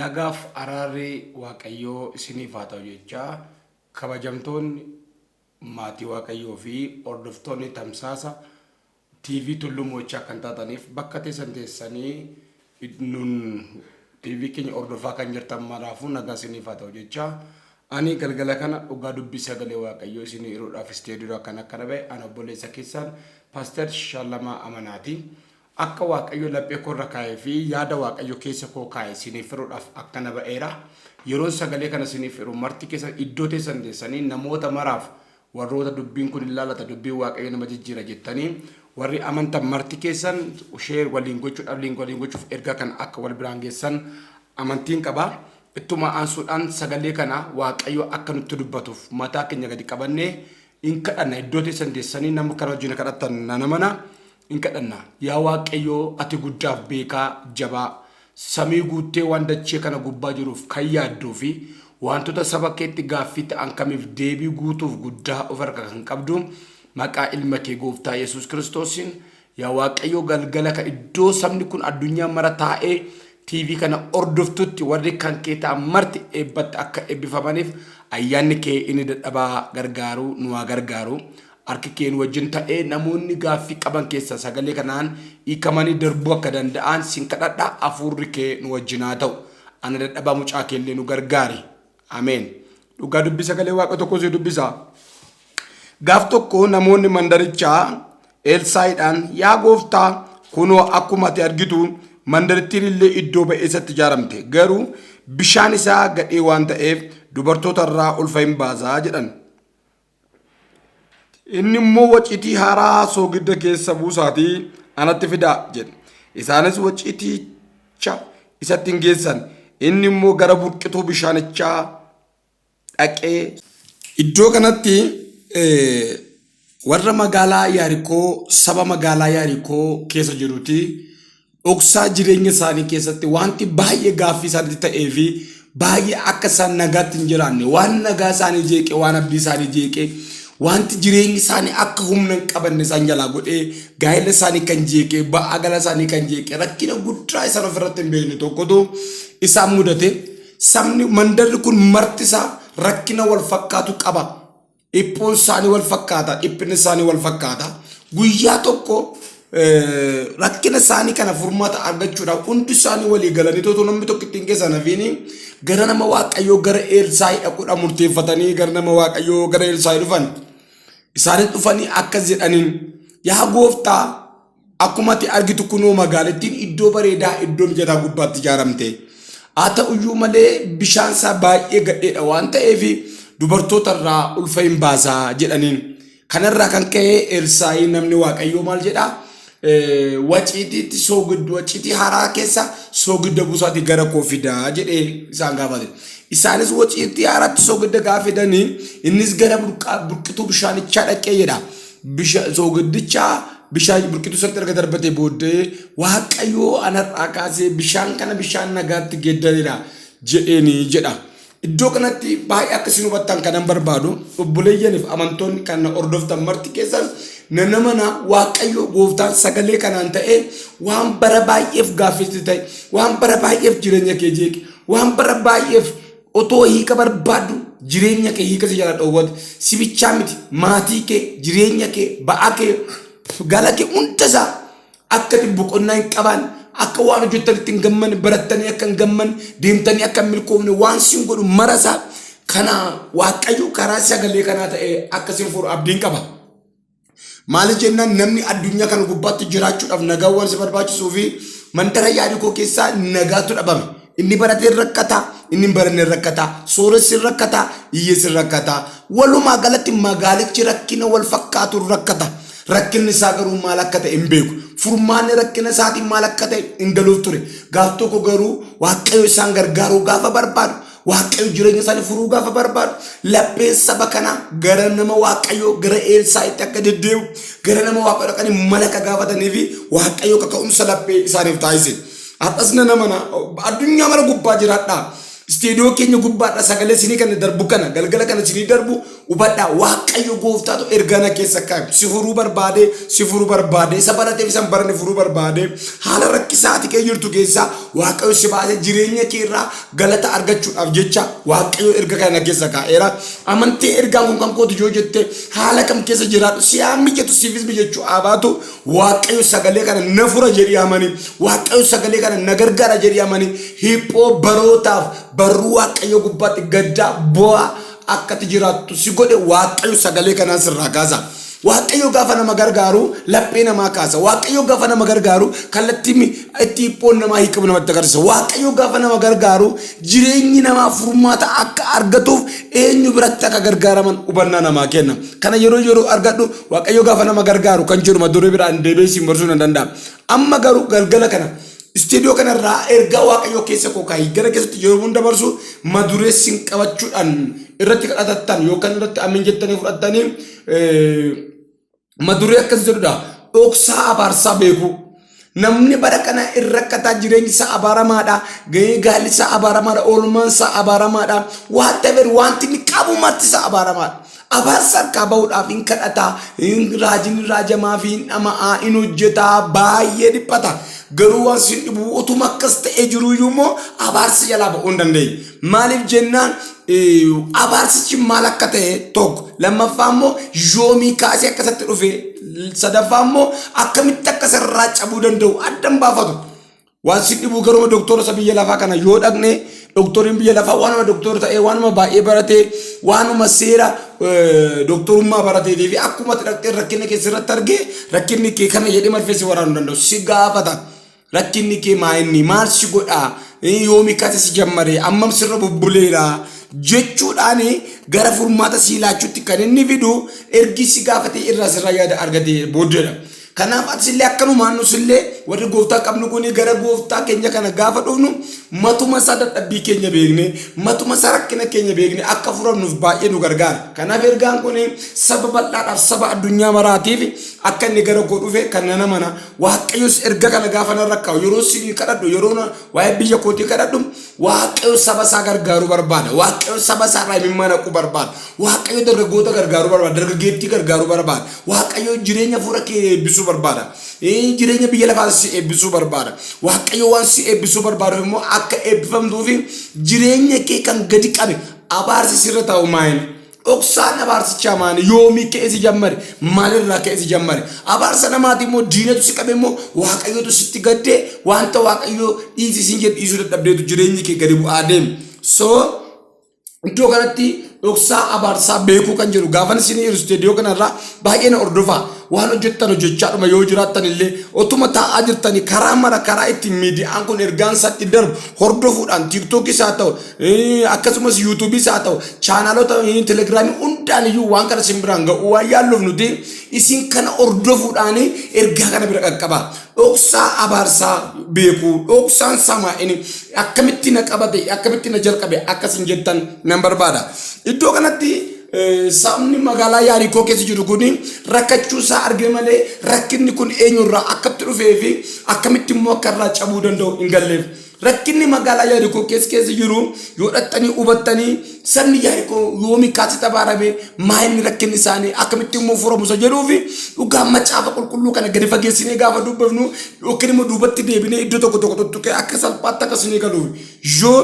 Nagaaf araarri Waaqayyoo isiniif haa ta'u jechaa kabajamtoonni maatii Waaqayyoo fi hordoftoonni tamsaasa TV Tulluu Mo'ichaa kan taataniif bakka teessan teessanii nun TV keenya hordofaa kan jirtan maraafuu nagaa isiniif haa ta'u jechaa ani galgala kana dhugaa dubbii sagalee Waaqayyoo isinii hiruudhaaf isteediyoo kan akkana ba'e ana obboleessa keessan Paaster Shallamaa Amanaati. Akka Waaqayyo laphee koo irra kaa'ee fi yaada Waaqayyo keessa koo kaa'e isiniif hiruudhaaf akkana ba'eera. Yeroon sagalee kana isiniif hiru marti keessan iddoo teessan teessanii namoota maraaf warroota dubbiin kun ilaallata dubbiin Waaqayyo nama jijjiira jettanii warri amantan marti keessan share waliin gochuudhaaf link waliin gochuuf ergaa kana akka wal biraan geessan amantiin qaba. Ittuma aansuudhaan sagalee kana Waaqayyo akka nutti dubbatuuf mataa keenya gadi qabannee in kadhanna. Iddoo teessan teessanii nama kana wajjin kadhattan nan amana. In kadhanna. Yaa Waaqayyo ati guddaaf beekaa jabaa samii guuttee waan dachee kana gubbaa jiruuf kan yaadduu fi wantoota saba keetti gaaffii ta'an kamiif deebii guutuuf guddaa of harka kan qabdu maqaa ilma kee gooftaa Yesuus Kiristoosiin yaa Waaqayyo galgala kan iddoo sabni kun addunyaa mara taa'ee TV kana hordoftutti warri kan kee ta'an marti eebbatti akka eebbifamaniif ayyaanni kee inni dadhabaa gargaaru nu haa gargaaru. Harki kee nu wajjin ta'ee namoonni gaaffii qaban keessa sagalee kanaan hiikamanii darbuu akka danda'an sin kadhadha hafuurri kee nu wajjin haa ta'u. Ana dadhabaa mucaa kee illee nu gargaari. Ameen. Dhugaa dubbii sagalee Waaqa tokko si dubbisa. Gaaf tokko namoonni mandarichaa Elsaayiidhaan yaa gooftaa kunoo akkuma ati argitu mandarittiin illee iddoo ba'eessatti ijaaramte garuu bishaan isaa gadhee waan ta'eef dubartoota irraa ulfa hin baasaa jedhan. Inni immoo waciitii haaraa soogidda keessa buusaatii anatti fidaa jedhe. Isaanis waciiticha isatti hin geessan. Inni immoo gara burqituu bishaanichaa dhaqee. Iddoo kanatti warra magaalaa Yaarikoo saba magaalaa Yaarikoo keessa jiruti dhoksaa jireenya isaanii keessatti wanti baay'ee gaaffii isaanitti ta'ee fi baay'ee akka isaan nagaatti hin jiraanne waan nagaa isaanii jeeqee waan abdii isaanii jeeqee wanti jireenyi isaanii akka humna hin qabanne isaan jalaa godhee gaa'ela isaanii kan jeeqee ba'aa gala isaanii kan jeeqee rakkina guddaa isaan ofirratti hin beekne tokkotu isaan mudate. Sabni mandarri kun marti isaa rakkina wal fakkaatu qaba. Dhiphuun isaanii wal fakkaata, dhiphinni isaanii wal fakkaata. Guyyaa tokko rakkina isaanii kana furmaata argachuudhaaf hundi isaanii walii galanii otoo namni tokko ittiin keessa nafiini gara nama Waaqayyoo gara Eelsaayii dhaquudhaaf murteeffatanii gara nama Waaqayyoo gara Eelsaayii dhufan. Isaanis dhufanii akkas jedhaniin yaa gooftaa Akkuma ati argitu kunoo magaalittiin iddoo bareedaa iddoo mijataa gubbaatti ijaaramte. Haa ta'uyyuu malee bishaan isaa baay'ee gadheedha waan ta'eef dubartoota irraa ulfa hin baasaa jedhaniin. Kanarraa kan ka'e Elsaayi namni Waaqayyoo maal jedhaa? Waciitiitti soogiddu waciitii haaraa keessa soogidda buusaatii gara koo fidaa jedhee isaan gaafate. Isaanis waciitii haaraatti soogidda gaafa fidanii innis gara burqituu bishaanichaa dhaqee jedha. Soogiddicha bishaan burqituu isatti erga darbatee booddee Waaqayyoo anarraa kaasee bishaan kana bishaan nagaatti geeddareera jedheeni jedha. Iddoo kanatti baay'ee akka isin hubattan kanan barbaadu obboleeyyaniif amantoonni kan na hordoftan marti keessan nana mana Waaqayyo gooftaan sagalee kanaan ta'ee waan bara baay'eef gaaffiitti ta'e waan bara baay'eef jireenya kee jeeqe waan bara baay'eef Otoo hiika barbaaddu jireenya kee hiika si jala dhoowwate si bichaa miti maatii kee jireenya kee ba'aa kee gala kee hunda isaa akka itti boqonnaa hin qabaan akka waan hojjettanitti hin gammanne barattanii akka hin gammanne deemtanii akka hin milkoofne waan sin godhu mara isaa kana Waaqayyo karaa sagalee kanaa ta'ee akka sin furu abdiin qaba. Maaliif jennaan namni addunyaa kana gubbaatti jiraachuudhaaf nagaa waan si barbaachisuu fi mandara Yaarikoo keessaa nagaatu dhabame. Inni baratee rakkata, inni hin baranne rakkata, sooressi rakkata, hiyyeessi rakkata. Walumaa galatti magaalichi rakkina wal fakkaatu rakkata. Rakkinni isaa garuu maal akka ta'e hin beeku. Furmaanni rakkina isaatiin maal akka ta'e hin galuuf ture. Gaaf tokko garuu Waaqayyo isaan gargaaruu gaafa barbaadu Waaqayyo jireenya isaanii furuu gaafa barbaadu lapheen saba kanaa gara nama Waaqayyoo gara Eelsaa'itti akka deddeebi'u gara nama Waaqayyoo dhaqanii mala akka gaafatanii fi Waaqayyo kaka'umsa laphee isaaniif taasise. Har'as nana mana addunyaa mara gubbaa jiraadhaa. Isteediyoo keenya gubbaadha sagalee isinii kana darbu kana galgala kana isinii darbu hubadhaa. Waaqayyo gooftaatu ergaa na keessa kaa'e. Si furuu barbaade, si furuu barbaade, isa barateef isa hin baranne furuu barbaade, haala rakkisaa ati kee jirtu keessaa Waaqayyo si baasee jireenya kee irraa galata argachuudhaaf jecha Waaqayyo erga kana na keessa kaa'eera. Amantee ergaan kun kan kooti yoo jette, haala kam keessa jiraadhu, si haa mijatu siifis mijachuu haa baatu, Waaqayyo sagalee kana na fura jedhii amani. Waaqayyo sagalee kana na gargaara jedhii amani. Hiphoo barootaaf barruu Waaqayyo gubbaatti gaddaa bu'aa akkati jiraattu si godhe Waaqayyo sagalee kanaan sirraa kaasa. Waaqayyo gaafa nama gargaaru laphee namaa kaasa. Waaqayyo gaafa nama gargaaru kallattii itti hiphoon namaa hiikamu namatti agarsiisa. Waaqayyo gaafa nama gargaaru jireenyi namaa furmaata akka argatuuf eenyu biratti akka gargaaraman hubannaa namaa kenna. Kana yeroo yeroo argadhu Waaqayyo gaafa nama gargaaru kan jedhu mata duree biraan deebi'ee isin barsiisuu nan danda'a. Amma garuu galgala kana istiidiyoo kanarraa ergaa Waaqayyoo keessa koo kaayee gara keessatti yeroo hunda dabarsu mata duree isin qabachuudhaan irratti kadhatattan yookaan irratti amiin jettanii fudhattanii mata duree akkas jedhudha. Dhoksaa abaarsaa beekuu. Namni bara kana irra rakkataa, jireenyi isaa abaaramaadha. Gahee gaalli isaa abaaramaadha. Oolmaan isaa abaaramaadha. Whatever wanti inni qabu marti isaa abaaramaadha. Abaarsa harkaa bahuudhaaf hin kadhataa, hin raajiin hin raajamaa fi hin dhama'aa, hin hojjetaa, baay'ee dhiphata. Garuu waan sin dhibu utuma akkas ta'ee jiruyyuu immoo abaarsi jalaa ba'uu hin dandeenye. Maaliif jennaan, abaarsichi maal akka ta'e tokko, lammaffaa immoo yoomii kaasee akkasatti dhufe, sadaffaa immoo akkamitti akka sirraa cabuu danda'u addan baafatu. Waan si dhibu garuma doktora isa biyya lafaa kana yoo dhaqne, doktoriin biyya lafaa waanuma doktora ta'ee, waanuma baay'ee baratee, waanuma seera doktorummaa barateetii fi akkuma ati dhaqxee rakkina kee sirratti argee rakkinni kee kana jedhee marfee si waraanuu danda'u si gaafata. Rakkinni kee maa inni maal si godhaa, yoomi kase si jammare, ammam sirra bubbuleera jechuudhaan gara furmaata sii laachuutti kan inni fidu ergi si gaafatee irraa sirraa yaada argatee booddeedha. Kanaaf atis illee akkanumaan nus illee warri gooftaa qabnu kun gara gooftaa keenya kana gaafa dhufnu matuma isaa dadhabbii keenya beekne, matuma isaa rakkina keenya beekne akka furamnuuf baay'ee nu gargaara. Kanaaf ergaan kun saba bal'aadhaaf, saba addunyaa maraatiif akka inni gara koo dhufe kan nan amana. Waaqayyos erga kana gaafa narra kaa'u, yeroo isin kadhadhu, yeroo waa'ee biyya kootii kadhadhu, Waaqayyo saba isaa gargaaruu barbaada. Waaqayyo saba isaa irraa imimmaan haquu barbaada. Waaqayyo dargaggoota gargaaruu barbaada. Dargaggeettii gargaaruu barbaada. Waaqayyo jireenya fuula kee eebbisuu barbaada. Jireenya biyya lafaa si eebbisuu barbaada. Waaqayyo waan si eebbisuu barbaaduuf immoo akka eebbifamtuuf jireenya kee kan gadi qabe abaarsi sirra taa'u maayini? Dhoksaan abaarsichaa maali? Yoomii ka'ee si jammare? Maalirraa ka'ee si jammare? Abaarsa namaati immoo diinatu si qabe immoo Waaqayyotu sitti gaddee wanta Waaqayyo dhiisi siin jedhu dhiisuu dadhabdeetu jireenyi kee gadi bu'aa deeme. So iddoo kanatti dhoksaa abaarsaa beekuu kan jedhu gaafan isin istuudiyoo kanarraa baay'ee na hordofaa. Waan hojjettan hojjechaadhuma yoo jiraattan illee, otuma taa'aa jirtanii, karaa mara karaa ittiin miidiyaan kun ergaan isaatti darbu hordofuudhaan, tiiktookis haa ta'u, akkasumas yuutuubiis haa ta'u, chaanaalota telegiraamii hundaan iyyuu waan kana isin biraan ga'uu waan yaalluuf nuti isin kana hordofuudhaan ergaa kana bira qaqqaba. Dhoksaa abaarsaa beekuu, dhoksaan samaa'ini akkamitti na qabate, akkamitti na jalqabe akkasin jettan nan barbaada. Iddoo kanatti sabni magaalaa Yaarikoo keessa jiru kun rakkachuu isaa arge malee rakkinni kun eenyurraa akkatti dhufee fi akkamitti immoo akka irraa cabuu danda'u hin galleef. Rakkinni magaalaa Yaarikoo keessa jiru yoo dhaxxanii hubattanii, sabni Yaarikoo yoomi kaasee abaarame, maa inni rakkinni isaanii, akkamitti immoo furamu isa jedhuu fi dhugaa macaafa qulqulluu kana gadi fageessinee gaafa dubbifnu yookiin immoo duubatti deebinee iddoo tokko tokko tuttuqee akka salphaatti akka isinii galuuf yoo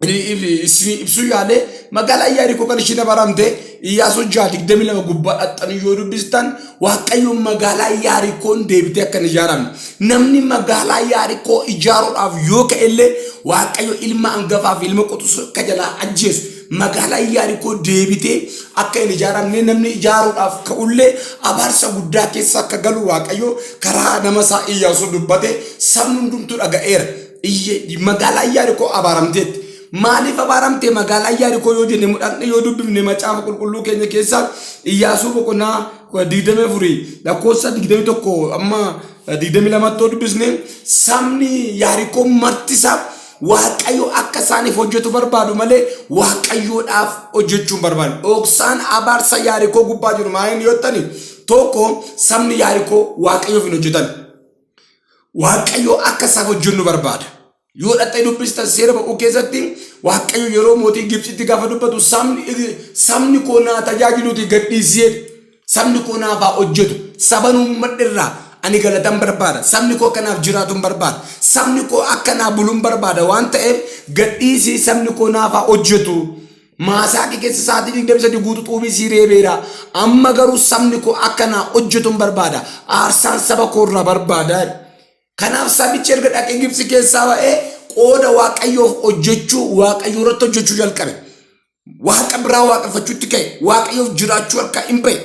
isinii ibsuu yaalee, magaalaa Yaarikoo kan ishiin abaaramte Iyyaasuu 6:22 gubbaa dhaxxanii yoo dubbistan, Waaqayyo magaalaa Yaarikoon deebitee akka hin ijaaramne, namni magaalaa Yaarikoo ijaaruudhaaf yoo ka'e illee Waaqayyo ilma hangafaa fi ilma quxisuu akka jalaa ajjeesu, magaalaa Yaarikoo deebitee akka hin ijaaramne, namni ijaaruudhaaf ka'ullee abaarsa guddaa keessa akka galu Waaqayyo karaa nama isaa Iyyaasuu dubbate sabni hundumtuu dhaga'eera. Magaalaa Yaarikoo abaaramteetti. Maaliif abaaramte magaalaa Yaarikoo yoo jenne, mudhaqne yoo dubbifne macaafa qulqulluu keenya keessaa Iyyaasuu boqonnaa 24 lakkoofsa 21 amma 22 yoo dubbisne, sabni Yaarikoo marti isaa Waaqayyo akka isaaniif hojjetu barbaadu malee Waaqayyoodhaaf hojjechuu hin barbaadu. Dhoksaan abaarsa Yaarikoo gubbaa jiru maaliin yoo jettani, tokko, sabni Yaarikoo Waaqayyoof hin hojjetan. Waaqayyo akka isaaf hojjennu barbaada. Yoo dhaqxee dubbistan seera ba'uu keessatti Waaqayyo yeroo mootii Gibxitti gaafa dubbatu sabni koo naa tajaajiluuti gadhiisi jedhe. Sabni koo naaf haa hojjetu. Saban uummadhe irraa ani galatan barbaada. Sabni koo akka naaf jiraatun barbaada. Sabni koo akka naa bulun barbaada waan ta'eef gadhiisii sabni koo naaf haa hojjetu. Maasaa kee keessa sa'aatii 23 guutuu xuubii sii reebeera. Amma garuu sabni koo akka naa hojjetun barbaada. Aarsaan saba koo irraa barbaada. Kanaaf sabichi erga dhaqee Gibxi keessaa ba'ee qooda Waaqayyoof hojjechuu Waaqayyo irratti hojjechuu jalqabe. Waaqa biraa waaqeffachuutti ka'e. Waaqayyoof jiraachuu harkaa hin ba'e.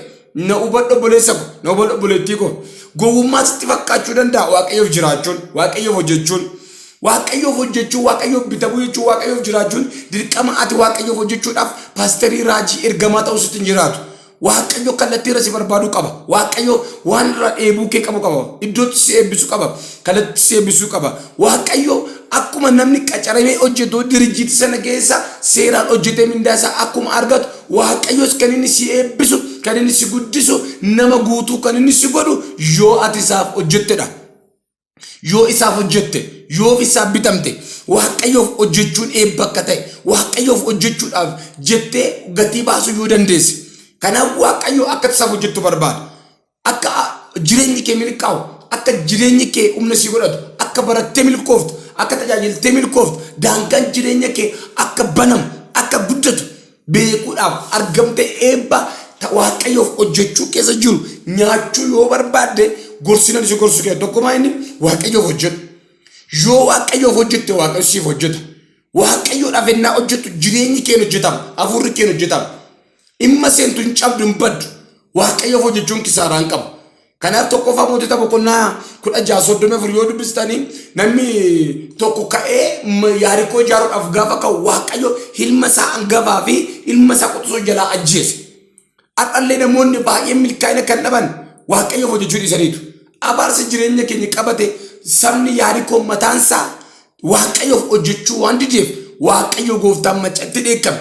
Na hubadhu obboleessa ko, na hubadhu obboleettii ko. Gowwummaa sitti fakkaachuu danda'a Waaqayyoof jiraachuun, Waaqayyoof hojjechuun. Waaqayyoof hojjechuu, Waaqayyoof bitamuu jechuun, Waaqayyoof jiraachuun dirqama ati Waaqayyoof hojjechuudhaaf paasterii raajii ergamaa ta'uu sitti hin jiraatu. Waaqayyo kallattii irra si barbaaduu qaba. Waaqayyo waan irraa dheebuu kee qabu qaba. Iddootti si eebbisu qaba. Kallattii si eebbisuu qaba. Waaqayyo akkuma namni qacaramee hojjetu dirijjiitii sana keessa seeraan hojjetee mindaa isaa akkuma argatu Waaqayyos kan inni si eebbisu, kan inni si guddisu, nama guutuu kan inni si godhu yoo ati isaaf hojjettedha. Yoo isaaf hojjette, yoo isaaf bitamte, Waaqayyoof hojjechuun eebba akka ta'e, Waaqayyoof hojjechuudhaaf jettee gatii baasuu yoo dandeesse. Kanaaf Waaqayyo akka isaaf hojjettu barbaada. Akka jireenyi kee milkaa'u, akka jireenyi kee humna sii godhatu, akka barattee milkooftu, akka tajaajiltee milkooftu, daangaan jireenya kee akka banamu, akka guddatu beekuudhaaf argamte eebba Waaqayyoof hojjechuu keessa jiru nyaachuu yoo barbaadde gorsi namni si gorsu kee tokkumaa inni Waaqayyoof hojjedhu. Yoo Waaqayyoof hojjette Waaqayyo siif hojjeta. Waaqayyoodhaaf ennaa hojjettu jireenyi keen hojjetama, hafuurri keen hojjetama. Dhimma seentu hin cabdu hin baddu. Waaqayyoof hojjechuun kisaaraa hin qabu. Kanaaf tokkoffaa mootota boqonnaa 16:34 yoo dubbistanii namni tokko ka'ee Yaarikoo ijaaruudhaaf gaafa ka'u Waaqayyo ilma isaa hangafaa fi ilma isaa quxisuu jalaa ajjeese. Har'allee namoonni baay'een milkaa'ina kan dhaban Waaqayyoof hojjechuu dhiisaniitu. Abaarsi jireenya keenya qabate sabni Yaarikoo mataan isaa Waaqayyoof hojjechuu waan dideef Waaqayyo gooftaan maccatti dheekkame.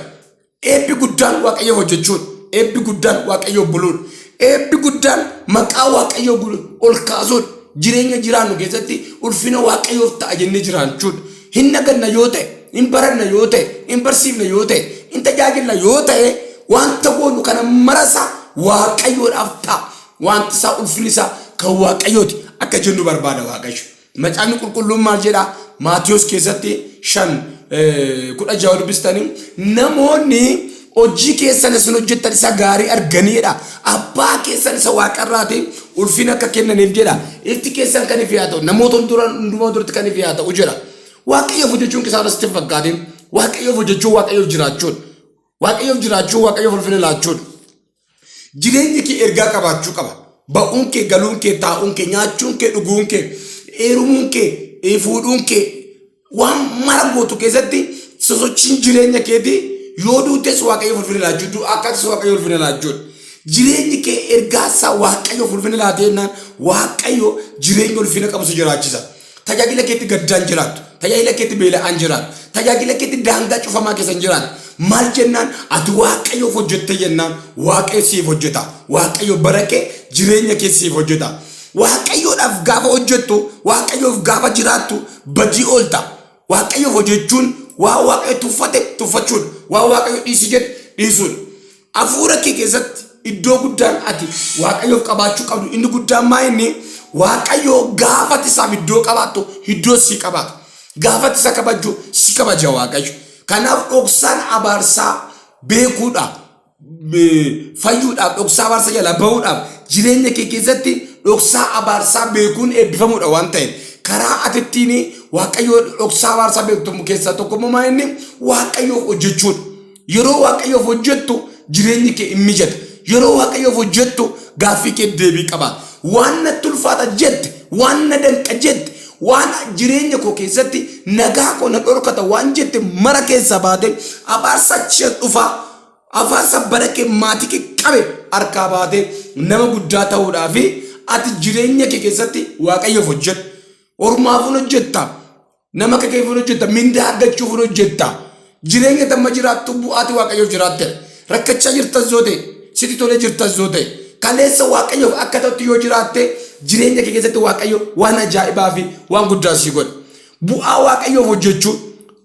Eebbi guddaan Waaqayyoof hojjechuudha. Eebbi guddaan Waaqayyoof buluudha. Eebbi guddaan maqaa Waaqayyoo ol kaasuudha. Jireenya jiraannu keessatti ulfina Waaqayyoof ta'a jennee jiraachuudha. Hin naganna yoo ta'e, hin baranna yoo ta'e, hin barsiifna yoo ta'e, hin tajaajilla yoo ta'e, wanta goonu kana marasaa Waaqayyoodhaaf ta'a. Wanti isaa ulfinni isaa kan Waaqayyooti akka jennu barbaada Waaqayyo. Macaafni qulqulluun maal jedha? Maatiyos keessatti 5 16 dubbistanii namoonni hojii keessan isin hojjettan isa gaarii arganiidha. Abbaa keessan isa waaqarraatiin ulfina akka kennaniif jedha. Ifti keessan kan ife haa ta'u namoota hundumaa duratti kan ife haa ta'u jedha. Waaqayyoof hojjechuun kisaara sitti hin fakkaatin. Waaqayyoof hojjechuun Waaqayyoof jiraachuudha. Waaqayyoof jiraachuun Waaqayyoof ulfina laachuudha. Jireenyi kee ergaa qabaachuu qaba. Ba'uun kee, galuun kee, taa'uun kee, nyaachuun kee, dhuguun kee, heerumuun kee, fuudhuun kee waan mara gootu keessatti sosochiin jireenya keetii yoo duutes Waaqayyoof ulfina laachuu, du'aa kaates Waaqayyoof ulfina laachuudha. Jireenyi kee ergaa isaa Waaqayyoof ulfina laatee jennaan Waaqayyo jireenya ulfina qabu si jiraachisa. Tajaajila keetti gaddaan jiraattu. Tajaajila keetti beela'aan jiraattu. Tajaajila keetti daangaa cufamaa keessa hin jiraattu. Maal jennaan ati Waaqayyoof hojjette jennaan Waaqayyo siif hojjeta. Waaqayyo bara kee jireenya kee siif hojjeta. Waaqayyoodhaaf gaafa hojjettu, Waaqayyoof gaafa jiraattu badii oolta. Waaqayyoof hojjechuun waan Waaqayyo tuffate tuffachuudha. Waan Waaqayyo dhiisi jedhe dhiisuudha. Hafuura kee keessatti iddoo guddaan ati Waaqayyoof qabaachuu qabdu inni guddaan maa inni Waaqayyo gaafa ati isaaf iddoo qabaattu iddoo sii qabaata. Gaafa ati isa kabajju si kabaja Waaqayyo. Kanaaf dhoksaan abaarsaa beekuudha. Fayyuudhaaf dhoksaa abaarsa jalaa bahuudhaaf jireenya kee keessatti dhoksaa abaarsaa beekuun eebbifamuudha waan ta'eef karaa ati ittiin Waaqayyo dhoksaa abaarsaa beektu keessaa tokko immoo maa inni Waaqayyoof hojjechuudha. Yeroo Waaqayyoof hojjettu jireenyi kee in mijata. Yeroo Waaqayyoof hojjettu gaaffii kee deebii qabaata. Waan natti ulfaata jette, waan na danqa jette, waan jireenya koo keessatti nagaa koo na dhorkata waan jette mara keessaa baate abaarsa achi as dhufaa abaarsa bara kee maatii kee qabe harkaa baatee nama guddaa ta'uudhaa fi ati jireenya kee keessatti Waaqayyoof hojjedhu. Ormaafun hojjetta. Nama akka keef hin hojjetta. Mindaa argachuuf hin hojjetta. Jireenya tamma jiraattu bu'aati Waaqayyoof jiraattedha. Rakkachaa jirtas yoo ta'e, sitti tolee jirtas yoo ta'e, kaleessa Waaqayyoof akka ta'utti yoo jiraatte jireenya kee keessatti Waaqayyo waan ajaa'ibaa fi waan guddaa sii godha. Bu'aa Waaqayyoof hojjechuu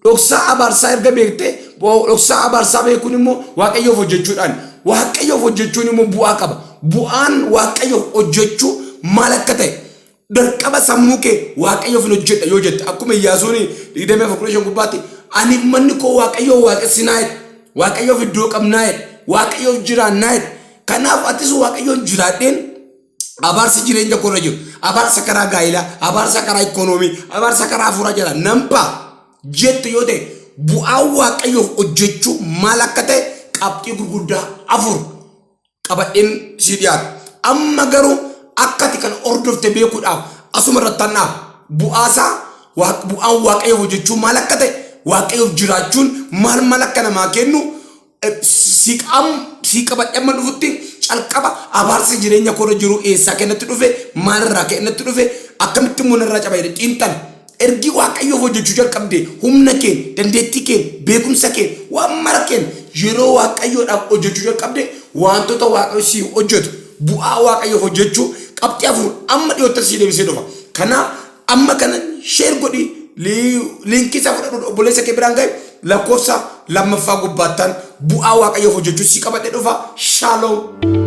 dhoksaa abaarsaa erga beektee, dhoksaa abaarsaa beekuun immoo Waaqayyoof hojjechuudhaan, Waaqayyoof hojjechuun immoo bu'aa qaba. Bu'aan Waaqayyoof hojjechuu maal akka ta'e dirqama sammuu kee Waaqayyoof hin hojjedha yoo jette, akkuma Iyyaasuun 24:15 gubbaatti, ani manni koo Waaqayyoo waaqessinaa jedhe, Waaqayyoof iddoo qabnaa jedhe, Waaqayyoof jiraannaa jedhe. Kanaaf atis Waaqayyoon jiraadheen abaarsi jireenya koo irra jiru, abaarsa karaa gaa'ilaa, abaarsa karaa ikoonoomii, abaarsa karaa hafuuraa jala nan ba'a jettu yoo ta'e, bu'aan Waaqayyoof hojjechuu maal akka ta'e qabxii gurguddaa 4 qabadheen sii dhiyaata. Amma garuu akka ati kana hordofte beekuudhaaf asuma irratti hannaaf bu'aasaa, bu'aan Waaqayyoof hojjechuu maal akka ta'e, Waaqayyoof jiraachuun maal maal akka namaa kennu sii qabadhe amma dhufutti, calqaba abaarsa jireenya koorra jiru eessaa kennatti dhufe, maalirraa kennatti dhufe, akkamitti immoo narraa caba jedhe xiinxala. Ergi Waaqayyoof hojjechuu jalqabde, humna keen, dandeettii keen, beekumsa keen, waan mara keen yeroo Waaqayyoodhaaf hojjechuu jalqabde, wantoota Waaqayyo sii hojjetu, bu'aa Waaqayyoof hojjechuu qabxii 4 amma dhiyootti sii deebisee dhufa. Kanaaf amma kana share godhi, liinkii isaa fudhadhu, obboleessa kee biraan gahe. Lakkoofsa lammaffaa gubbaattaan bu'aa Waaqayyoof hojjechuu sii qabadhe dhufa. Shaaloom.